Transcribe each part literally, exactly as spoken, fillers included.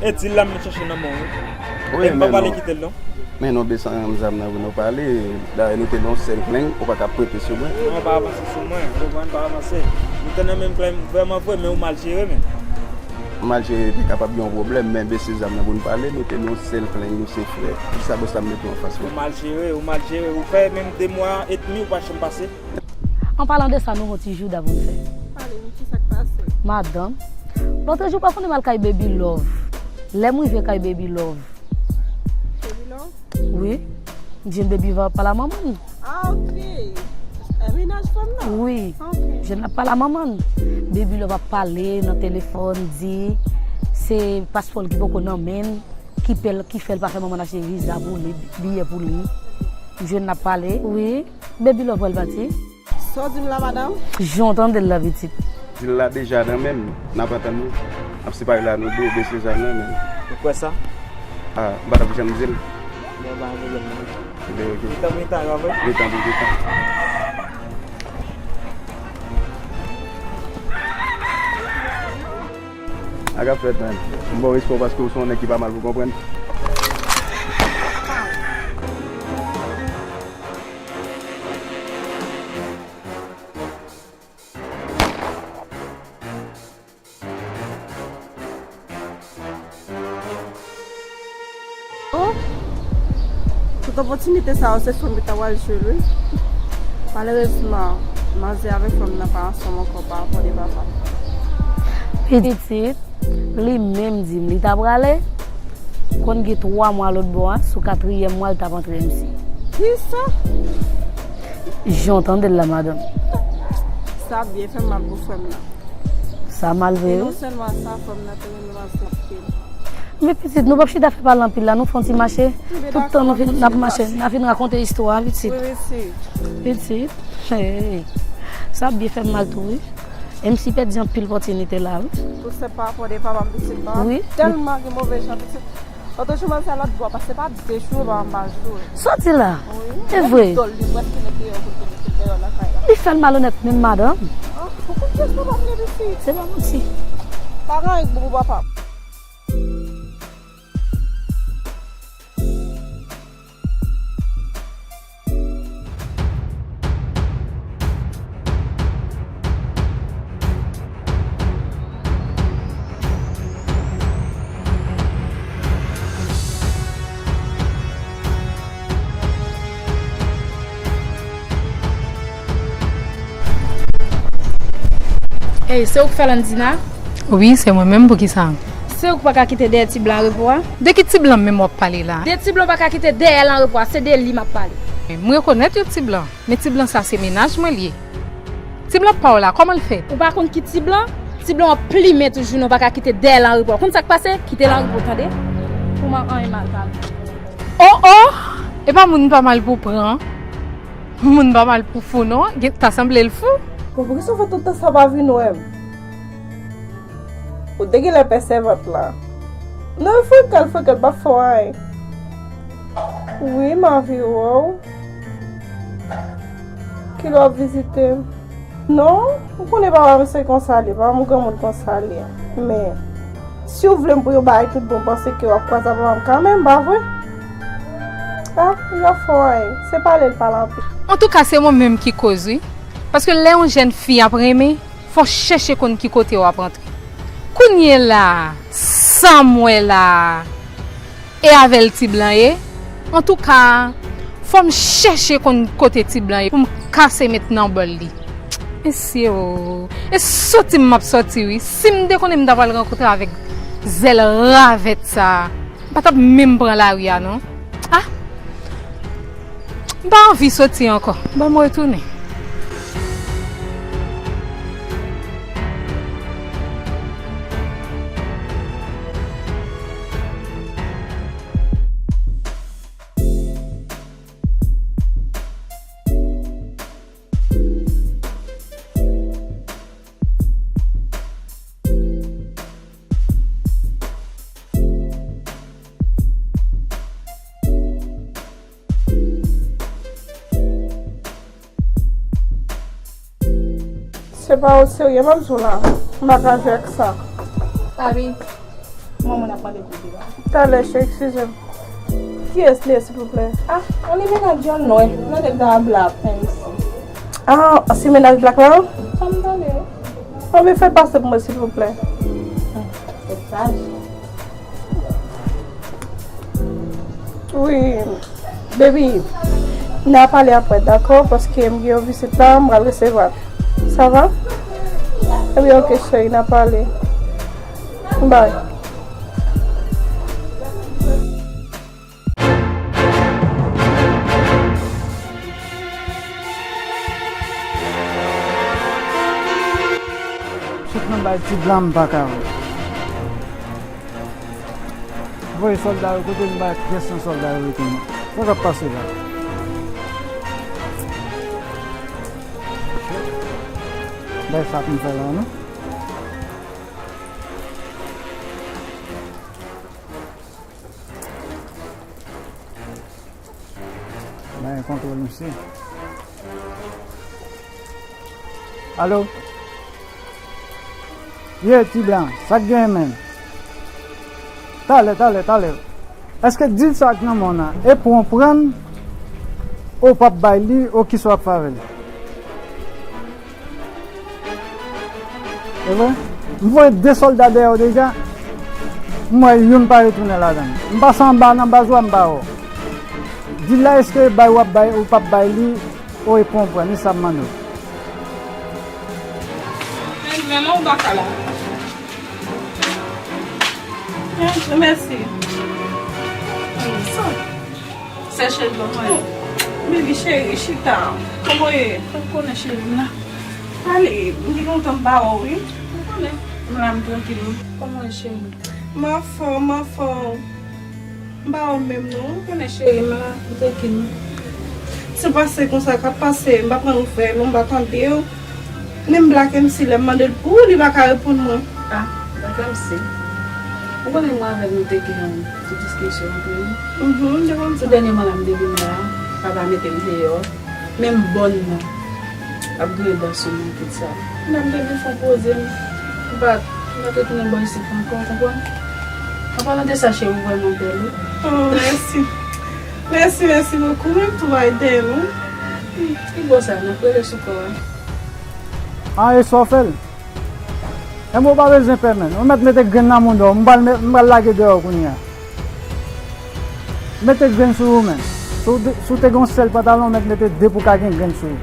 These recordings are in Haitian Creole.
E di l la m chache nan men w wi. Wi, e m pa pale kite l non. Men nou desann zam nan pou nou pale. Dayè nou te nan yon sèl plenn, ou pa ka prete sou mwen. Non, pa avanse sou mwen, ou konprann, pa avanse. Nou te nan menm plenn vrèman vre, men ou mal jere men. Mal jere te kapab yon pwoblèm, men bese zam nan pou n pale, nou te nan yon sèl plenn, nou se frè. Poukisa bòs la mete w anfas mwen? Ou mal jere, ou mal jere, ou fè menm de mwa edmi ou pa janm pase. An palan de sa, nou gon ti jouda pou n fè. Pale m, kisa k pase? Madanm, lòt jou pa konnen m al kay Baby Love. Lè m rive kay Baby Love. Baby Love? Wi. M jwenn Baby Love ap pale a manman l. Ah, ok. E, mennaj fanm nan? Wi. Ok. M jwenn l ap pale a manman l. Baby Love ap pale nan telefòn, di se paspò l ki poko nan men l, ki pè l, ki fè l pa fè manman l achte viza pou li, biyè pou li. M jwenn l ap pale. Wi. Baby Love pral pati. Sa w di m la, madanm? Jan w tande l la, pitit. Di l la deja nan men m, n ap antann nou. N ap separe la nou de, bese zam nan men m. Ou kwè sa? Ah, m pa t ap janm di l. Bon, pa gen pwoblèm non. Ebyen, ok. Gentan, gentan, yo avè? Gentan, wi, gentan. Sa k ap fèt, man? M ba w respè w paske w se yon nèg ki pa mal pou konprann. Oh, tout opòtinite sa yo, se sou m li ta pral jwe l, wi. Malerezman, manzè avèk fanm nan pa ansanm ankò pa rapò de papa. Pitit, li menm di m li ta prale, konn gen twa mwa lòt bò a, sou katriyèm mwa l t ap antre M C. Kisa? Jan w tande l la, madanm. Sa byen fè m mal pou frè m nan. Sa mal vre, wi. E non sèlman sa, fanm nan te renmen m ansanm anpil. Men pitit, nou p ap chita fè pale anpil la, nou fè yon ti mache. Tout tan nou fin, n ap mache, n a fin rakonte istwa a, pitit. Wi, pitit. Pitit, hey, sa ap byen fè m mal tou, wi. M C pèdi anpil opòtinite la, wi. Tout se pa rapò de papa m, pitit, papa m tèlman gen move jan, pitit. Lòt jou, manzè lòt bò, paske pa de jou, papa m pa jwe. Soti la. Wi. E vre. Menm dòl li prèske met deyò, kote l met deyò lakay la. Li fè l malonèt menm, madanm. Ah, ou konn pyès papa m gen pitit? Se pa manti. Pa gen anyen k bon pou papa m. Ey, se ou k fè Landina? Wi, se mwen menm, poukisa? Se ou k pa ka kite dèyè ti blan an repo a? De ki ti blan menm w ap pale la? De ti blan w pa ka kite dèyè l an repo a, se de li m ap pale. M rekonèt yon ti blan, men ti blan sa se mennaj mwen l ye. Ti blan pa w la, kòman l fèt? Ou pa konn ki ti blan? Ti blan w ap plimen toujou, non, w pa ka kite dèyè l an repo. Konn sa k pase? Kite l an repo, tande? Kòman anyen mal pale? Oh, oh! E pa moun pa mal pou pran. Moun pa mal pou fou, non. Gen, ta sanble l fou. Bon, poukisa w fè tout tan sa w pa vin wè m? Ou te genlè pè sèvant la. Non, frekan l, frekan l, pa fè w anyen. Wi, m anvi wè w. Kilè w ap vizite m? Non, ou konnen papa m se konsa l ye, papa m granmoun konsa l ye. Men, si w vle m pou yon bagay tout bon, m panse ke w ap kwaze ak papa m kanmenm, pa vre? Ah, li pa fè w anyen. Se pale l pale anpil. Antouka, se mwen menm ki koz, wi. Paske lè yon jèn fi ap renmen, fò w chèche konn ki kote w ap antre. Kounye la, sa m wè la a, e avè l ti blan ye. Antouka, fò m chèche konn kote ti blan ye pou m kase met nan bòl li. Mesye o, e soti m ap soti wi. Si m te konnen m ta pral rankontre avèk zèl ravèt sa a, m pa t ap menm pran lari a non. Ah! M pa anvi soti ankò. Ban m retounen. Se pa ou serye, m ap di w la. M pa ka jwe ak sa. Abi, Manman ap mande kote la. Talè, cheri, eskize m. Kiyès li ye, silvouplè? Ah, on li mennaj yon nwè. Nan tèt ta black, menm si. Ah, se mennaj black la? Sa m tande, wi. Anben, fè l pase pou mwen, silvouplè. Tèt saj. Wi, baby, n a pale apre, dakò? Paske m gen yon visit la, m pral resevwa l. Sa va? Ebyen, oke, cheri, n a pale. Bye. Sot nan bay ti blan m pa ka wè. Voye sòlda yo kote m bay pyès nan sòlda yo rete m. Sa k ap pase la? Bay sa pou m fè la, non? Bay kontwòl misye. Alo? Ye, ti blan, sa k genyen menm? Talè, talè, talè. Èske dil sa k nan men w nan, e pou w pran l, ou p ap bay li, ou kisa w ap fè avè l? E vre? M voye de sòlda dèyè w deja. M wè youn pa retounen ladan l. M pase anba nan baz ou a, m pa wè w. Di l la, èske bay w ap bay, ou p ap bay li, ou e pran, pran, e sa m mande w. Men, men, men, ou baka la. Mèsi. Sè cheri, kòman w ye? Baby cheri, chita. Kòman w ye? Ou konnen cheri m la. Pale, m gen lontan m pa wè w, wi. Ou konnen. M la, m trankil, wi. Kòman w ye, cheri? M anfòm, m anfòm. M pa wè w menm, non. Ou konnen cheri m la, m trankil, wi. Se pase konsa k ap pase, m pa pran nouvèl ou, m pa tande w. Menm Black M C, lè m mande l pou ou, li pa ka reponn mwen. Ah, Black M C. Ou konnen mwen avè l nou te gen yon ti diskisyon antre nou. Mhm, m te konn sa. Tou dènyèman la, m te vin la, papa mete m deyò. Menm bòn nan ap griyen dan sou mwen, tout sa. Kounya m te vin fè yon poze m. M pa, m pa te tounen bò isit ankò, w konprann? An palan de sa, cheri, ou vrèman bèl, wi. Oh, mèsi. Mèsi, mèsi bokou. Menm tou bay dèyè nou. Ki bò sa, n ap rele sou kò a. A, e sa w fè l? Enben, ou pa bezwen pè, menn. Ou mèt mete grenn nan mouda w. M pral met, m pral lage dèyè w kounye a. Mete grenn sou ou, menn. Si w te, si w te gen yon sèl pantalon, ou mèt mete de pou w ka gen grenn sou ou.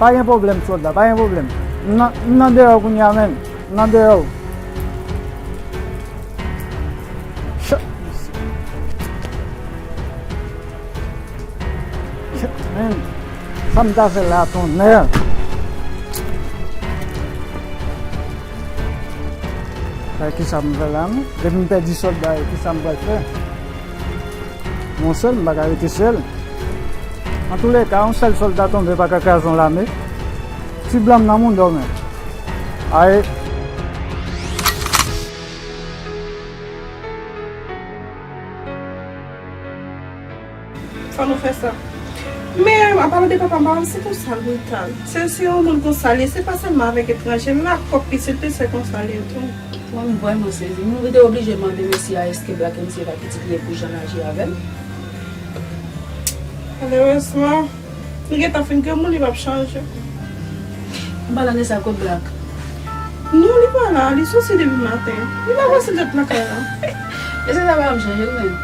Pa gen pwoblèm, sòlda, pa gen pwoblèm. M nan, m nan dèyè w kounye a, menn. M nan dèyè w. Shit. Shit, man. Sa m ta fè la, tonnè? Ay, kisa m fè la, non? Depi m pèdi sòlda yo, kisa m pral fè? Mwen sèl, m pa ka rete sèl. Antoulèka, yon sèl sòlda tonbe pa ka kraze yon lame. Ti blan m nan moun dòmen. Ay. Fò nou fè sa. Men, an palan de papa m, pa wè se konsa l brital. Se, se yon moun konsa l ye, se pa sèlman avèk etranje, lakòk pitit li, se konsa l ye tou. Mwen, m vrèman sezi. M te oblije mande mesye a èske Black M C pa pitit li ye pou jan l aji avè l. Malerezman, li gentan fin granmoun, li p ap chanje. An palan de sa, kot Black? Non, li pa la, li soti depi maten. Li pa pase dat lakay la. Mesye sa pa janm chanje l menm.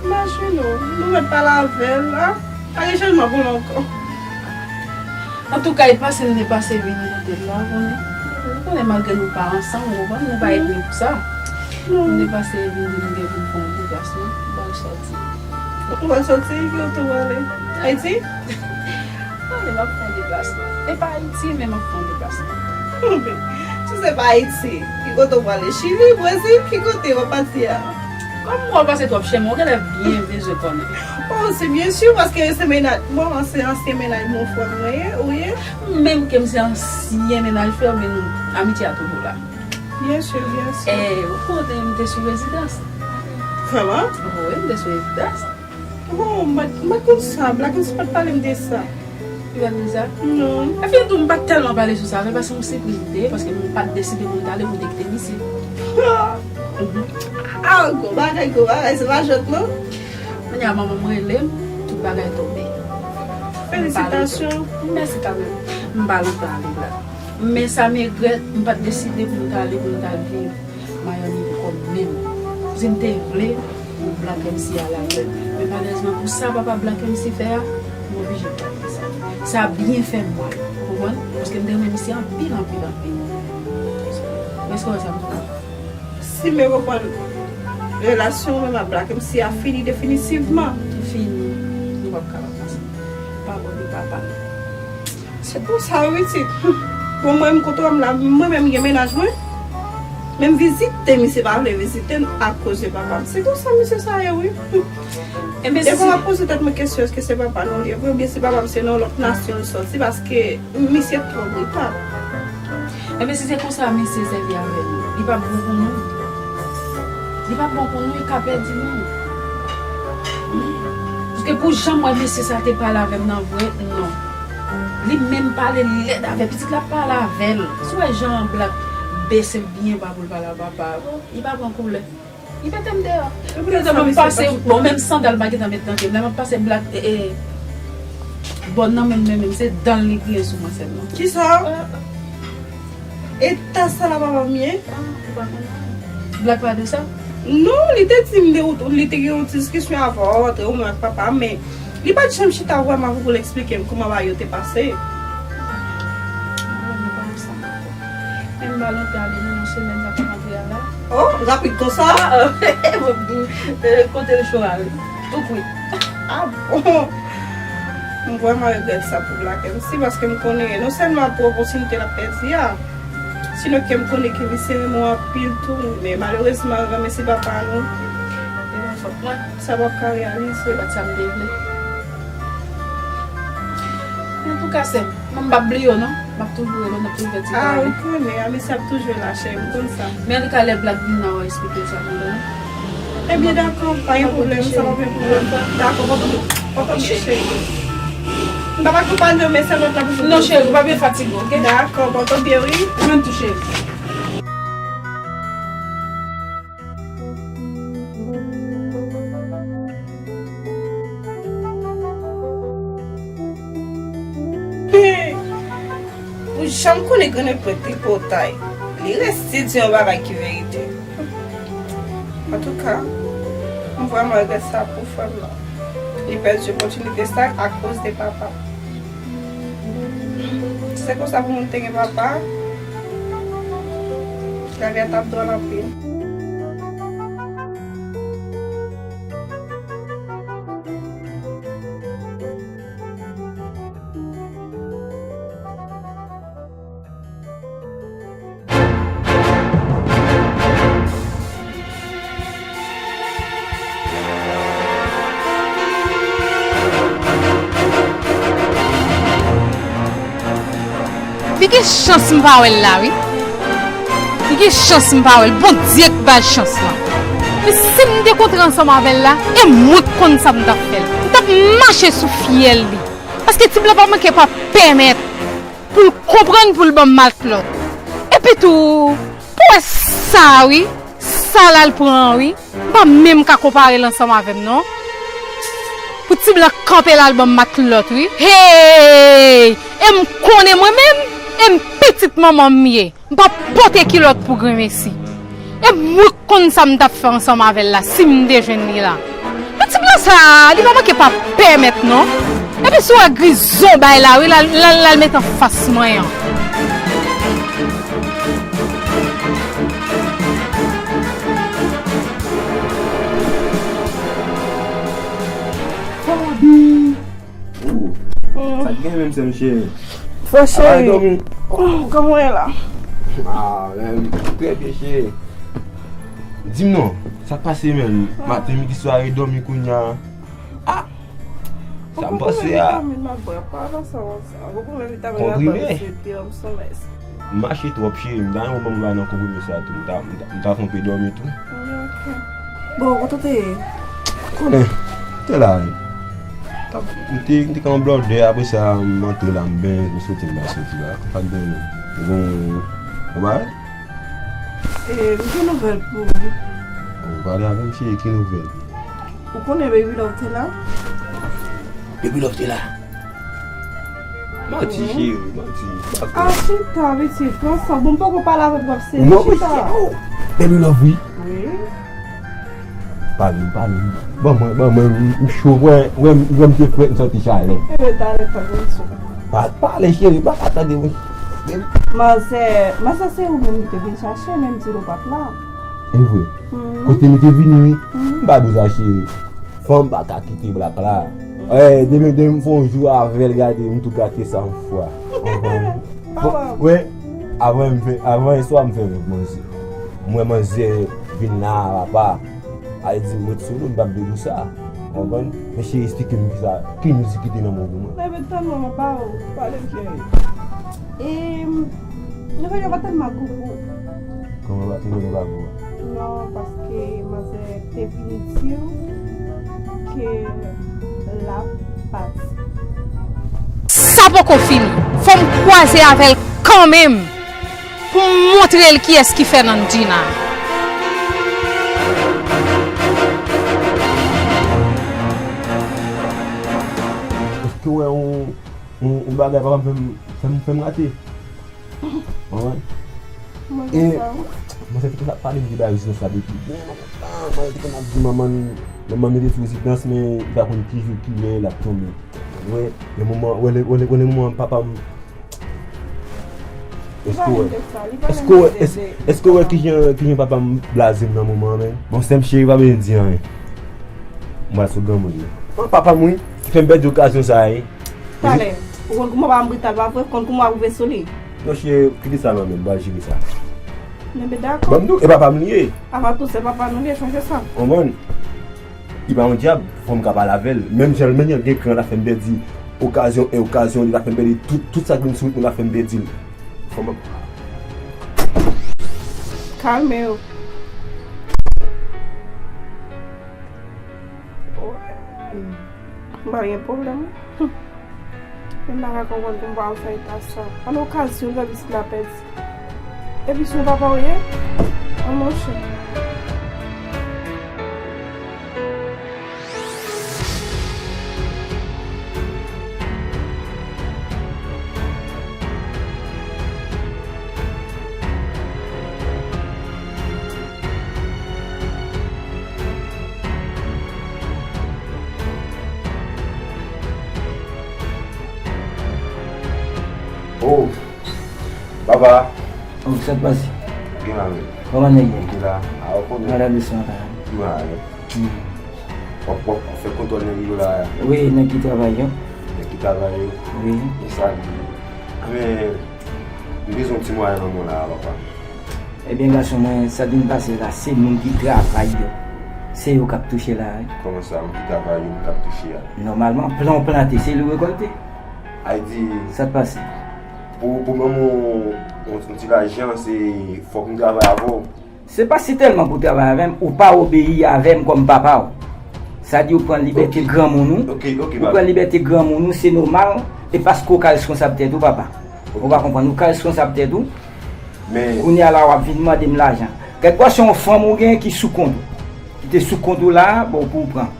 Imajine w, nou mèt pale avè l la. Pa gen chanjman pou l ankò. Antouka, e pase n te pase vini nan tèt la, ou konnen. Ou konnen malgre nou pa ansanm, ou konprann, nou pa enmi pou sa. Non. Nou te pase vini, nou gen pou n fè yon deplasman, pou al sòti. Ou pral sòti, ki kote w prale? Ayiti? Tande, m ap fè yon deplasman. E pa Ayiti, men m ap fè yon deplasman. Si se pa Ayiti, ki kote w prale? Chili, Brezil, ki kote w ap pati a? Kòm mwen pase twòp chèmen, ou genlè byen bezwen konnen. Oh, se byen si, paske se mennaj, bon, se ansyen mennaj mon frè mwen ye, ou ye? Menm ke m se ansyen mennaj frè w, men nou, amitye a toujou la. Byen si, byen si. E, ou konnen m te sou rezidans. Vrèman? Wi, m te sou rezidans. Oh, m pa t, m pa t konn sa. Black M C pa t pale m de sa. Vanessa? Non. Epi tou, m pa t tèlman pale sou sa, men paske yon sipriz li te ye, paske m pa t deside pou m t ale, pou m te kite l isit. Ah, gwo bagay, gwo bagay, se pa jwèt, non. Kounye a, manman m rele m, tout bagay tonbe. Felisitasyon. Mèsi kanmenm. M pa lontan ale la. Men sa m regrèt, m pa t deside pou m t ale, pou m t al viv Miami pou kò m menm. Si m te vle, pou Black M C al avè m. Men malerezman, pou sa papa Black M C fè a, m oblije gade sa. Sa byen fè m mal, ou konprann? Paske m te renmen misye anpil, anpil, anpil. Èske w wè sa m di w la? Si m reprann relasyon mwen ak Black M C a fini definitivman. Fini. Nou p ap kapab ansanm. Padone papa. Se pou sa wi pitit. Bon, mwen menm kote w la, mwen menm gen mennaj mwen. Menm vizite misye pa vle vizite m akoz de papa m. Se konsa misye sa ye wi. Ebyen, si... Defwa m ap poze tèt mwen kesyon, èske se papa nou li ye vre, oubyen si papa m se nan yon lòt nasyon li sòti, paske misye twò brita. Ebyen, si se konsa misye sèvi avè nou, li p ap bon pou nou. Li p ap bon pou nou, li ka pèdi nou. Wi. Paske pou jan m wè mesye sa te pale avè m nan vre, non. Li menm pale lèd avè pitit la, pale avè l. Si w wè jan Black bese l byen ba pou l pale a papa, li pa pran koulè. Li mete m deyò. Epi lè sa m pase, bon, menm sandal m pa gentan met nan pye m. Lè m ap pase Black, e, e, bòn nan menm, menm, menm, se dan l li griyen sou mwen sèlman. Kisa? Eta sa la papa m ye? Ah, ou pa konnen. Black pa de sa? Non, li te di m de, li te gen yon ti diskisyon avè w, antre ou menm ak papa m, men li pa t janm chita wè m avè w pou l eksplike m kòman bagay yo te pase. Ah, nou pa ansanm ankò. Men m pa lontan ale, nan yon semèn, m ap rantre a la. Oh, rapid konsa? Ah, euh, kote l cho a, wi. Tou kwit. Ah bon? M vrèman regrèt sa pou Black M C, paske m konnen non sèlman pou opòtinite l ap pèdi a, sinon ke m konnen ke misye renmen w anpil tou, men malerezman, renmen se papa nou. E pa fòt mwen. Sa p ap ka reyalize. Se pa t sa m te vle. Antouka, sè m, mwen m p ap bliye w non. M ap toujou rele w, n ap toujou fè ti pale. Ah, ou konnen, amisi ap toujou la, cheri, m konn sa. Men antouka, lè Black vin la, w a eksplike l sa pou l, non? Ebyen, dakò, pa gen pwoblèm, sa pa gen pwoblèm. Dakò, pòtan, pòtan byen, cheri. M p ap akonpaye w, men sèlman l ap vin. Non, cheri, ou pa byen fatige, oke? Dakò, pòtan byen, wi. Ou menm tou, cheri. Pou jan m konnen grann prèt tripotay, li resi di yon bagay ki verite. Antouka, m vrèman regrèt sa pou frè m nan. Li pèdi opòtinite sa akoz de papa. Se konsa pou moun te gen papa, lavi a t ap dwòl anpil. Li gen chans m pa wè l la, wi. Li gen chans m pa wè l. Bondye k ba l chans lan. Men si m te kontre ansanm avè l la, e mwen k konn sa m t ap fè l. M t ap mache sou fyèl li. Paske ti blan pa manke pa pèmèt pou l konprann pou l ban m matlòt. Epi tou, pou wè sa wi, sa l al pran an wi, m pa menm ka konpare l ansanm avè m non. Pou ti blan kanpe l al ban m matlòt wi. Hey! E m konnen mwen menm, e m pitit manman m ye. M p ap pote kilòt pou grenmesi. E mwen k konn sa m t ap fè ansanm avè l la si m te jwenn li la. Men ti blan sa a, li pa manke pa pèmèt non. Epi si w wè grizon bay la wi, l al, l al, l al met anfas mwen an. Sa k gen menm sè m cheri? Frè cheri. Kòman w ye la? Ah, menm, trè byen cheri. Di m non, sa k pase menm? Maten, midi, swa, e dòmi kounye a. Ah! Sa m panse a. Konprime. M mache twòp cheri, m ta renmen w ban m nan konprime sa tou. M ta, m ta, m ta konpe dòmi tou. Bon, kote w te ye? Konnen, te la. M te, m te ka yon blòdè, apre sa, m antre la, m benyen, m soti, m pa soti la. Pa t gen anyen. Bon, bon bagay. E, m gen nouvèl pou ou. Bon, pale avè m, cheri, ki nouvèl? Ou konnen Baby Love te la? Baby Love te la? Manti, cheri, manti. A, chita, pitit, pran san. Bon, m poko pale avè w, w ap sezi, chita. Baby Love, wi. Wi. Pale m, pale m. Ban mwen, ban mwen, m cho. Wè, wè, wè, m te frèt, m santi chalè. Ebyen, talè, pa konn sou. Pa, pale, cheri, pa, pa tande, wi. Manzè, manzè, se ou menm ki te vin chache, men m di l ou pa t la. E vre. Mhm. Kote nou te vini, wi. Mhm. M pa bezwen, cheri. Fanm pa ka kite blak la. Eh, demen, demen m fè yon jou avè l, gade, m tou gate sa yon fwa. Konprann? Bon, wè, avan m fè, avan yèswa m fè rèv manzè. M wè manzè vin la, papa. A di m ret sou do, m p ap debout sa. Konprann? Men cheri, eksplike m kisa, ki mizik ki te nan men w pou mwen. Bebe, tann mwen, mwen pa ou. Pale m, cheri. E, nou fè yo pa tèlman koupou. Kòman pa, ki kote pa pou? Non, paske manzè te vin di w ke l ap pati. Sa poko fini. Fò m kwaze avè l kanmenm pou m montre l kiyès ki fè Nandina. Èske w wè yon, yon, yon bagay pa fè m, fè m, fè m rate? Konprann? Mwen e, konsa, wi. Mwen se te konn ap pale m de bagay biznis la depi byen lontan. Mwen te konn ap di manman, manman m te sou rezidans, men li pa konn ki jou, ki lè l ap tonbe. Wè, le moman, wè, le, wè, le, wè, le moman papa m. Èske w wè, èske w wè, èske, èske w wè kijan, kijan papa m blaze m nan moman an, men? Bon, sè m cheri, pa bezwen di anyen. Mwen sou granmoun yo. An, papa m, wi, ki fè m pèdi okazyon sa a, wi. Talè, ou konn kouman papa m brital, pa vre? Ou konn kouman w ap rive sou li? Non, cheri, kite sa nan men m, m pral jere sa. Enben, dakò. Ban m di w, e papa m li ye. Avan tou, se papa nou li ye, chonje sa. Konprann? Li pa yon dyab, fò m ka pale avè l. Menm jan l menm jan gen kran, l ap fè m pèdi okazyon, e okazyon, li t ap fè m pèdi tout, tout sa k vin sou wout mwen, l ap fè m pèdi l. Fò m ap Kalme w. M pa gen pwoblèm. Wi. M pa ka konprann pou m pa al fè eta sa. An okazyon, lè pitit la pèdi. Epi se yon papa w ye? An monchè. Oh, papa. Oh, sa k pase? Gen la menm. Kòman nèg yo? Ki la? A, ou konnen. Madan Bismata. Ki la menm. Hmm. W ap, w ap fè kontwòl nèg yo la. Wi, nèg ki travay yo. Nèg ki travay yo. Wi. E sa li. Men, m bezwen yon ti mwayen nan men w la, papa. Ebyen, gason mwen, sa k vin pase la, se moun ki travay yo. Se yo k ap touche la, wi. Kòman sa, moun ki travay yo, moun k ap touche a? Nòmalman, plan w plante, se li w rekòlte. Ay di. Sa k pase? Pou, pou ban m yon, yon, yon ti lajan, se fòk m travay avè w. Se pa si tèlman pou travay avè m, ou pa obeyi avè m kòm papa w. Sa di ou pran libète granmoun ou. Ok, ok, ou papa. Pran libète granmoun ou, se nòmal, e paske ou ka reskonsab tèt ou, papa. Ou pa konprann, ou ka reskonsab tèt ou. Men kounye a la, w ap vin mande m lajan. Kèlkeswa se yon fanm ou gen ki sou kont ou. Ki te sou kont ou la, bon, pou w pran.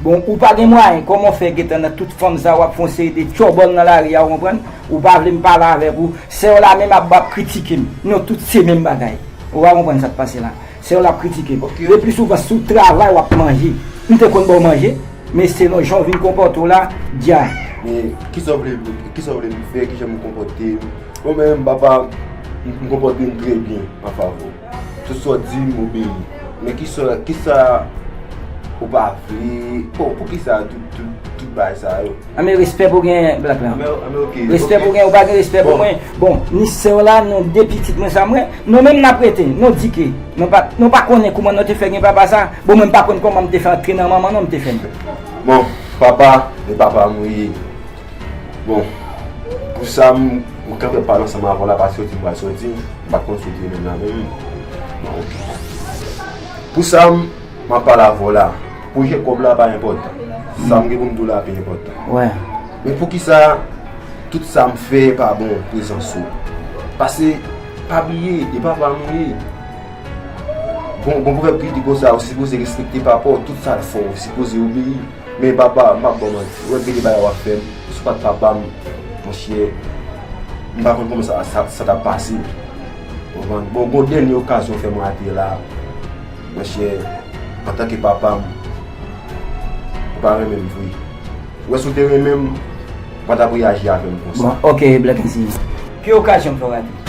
Bon, ou pa gen mwayen, kòman w fè gentan nan tout fanm sa, w ap fè yon seri de tchòbòl nan lari a, ou konprann? Ou pa vle m pale avèk ou. Sè w la menm ap, ap kritike m. Nou tout se menm bagay. Ou pa konprann sa k pase la. Sè w la ap kritike m. Ok. Le pli souvan, sou travay w ap manje. M te konn ba w manje, men selon jan w vin konpòte w la, dja. Men, kisa w vle, kisa w vle m fè, kijan m konpòte m? Bon, men, papa, m, m konpòte m trè byen an favè w. Tout sa w di m, m obeyi. Men kisa, kisa ou pa vle? Bon, poukisa tout, tout, tout bagay sa yo? Anben, respè pou gen, Black la. Anben, anben, ok, respè pou gen, ou pa gen respè pou mwen. Bon, ni sè w la, non de pitit mwen sa mwen. Nou menm n ap rete, nou di ke nou pa, nou pa konnen kouman nou te fè gen papa sa. Bon, mwen m pa konn kòman m te fè antre nan manman non, m te fè. Bon, papa, e papa m wi. Bon, pou sa, m, m kanpe pale ansanm avè w la, paske w di m pral soti, m pa t konn si w te menm la menm. Bon, ok. Pou sa, m, m ap pale avè w la. Pwojè kòb la pa enpòtan. Sa m gen pou m di w la pi enpòtan. Wè. Men poukisa tout sa m fè pa bon prezans ou? Pase, pa bliye, e papa m ou ye. Bon, bon pwovèb ki di konsa, ou sipoze respekte papa w, tout sa l fè w, ou sipoze obeyi. Men papa, m p ap ba w manti, ou wè gade bagay w ap fè m, si w pa t papa m, monchè, m pa konn kòman sa, sa, sa t ap pase. Ou konprann? Bon, gon dènye okazyon w fè m rate la, monchè, antanke papa m, ou pa renmen m vre. Ou wè si w te renmen m, ou pa t ap reyaji avè m konsa. Bon, ok, Black M C. Ki okazyon m fè w rate?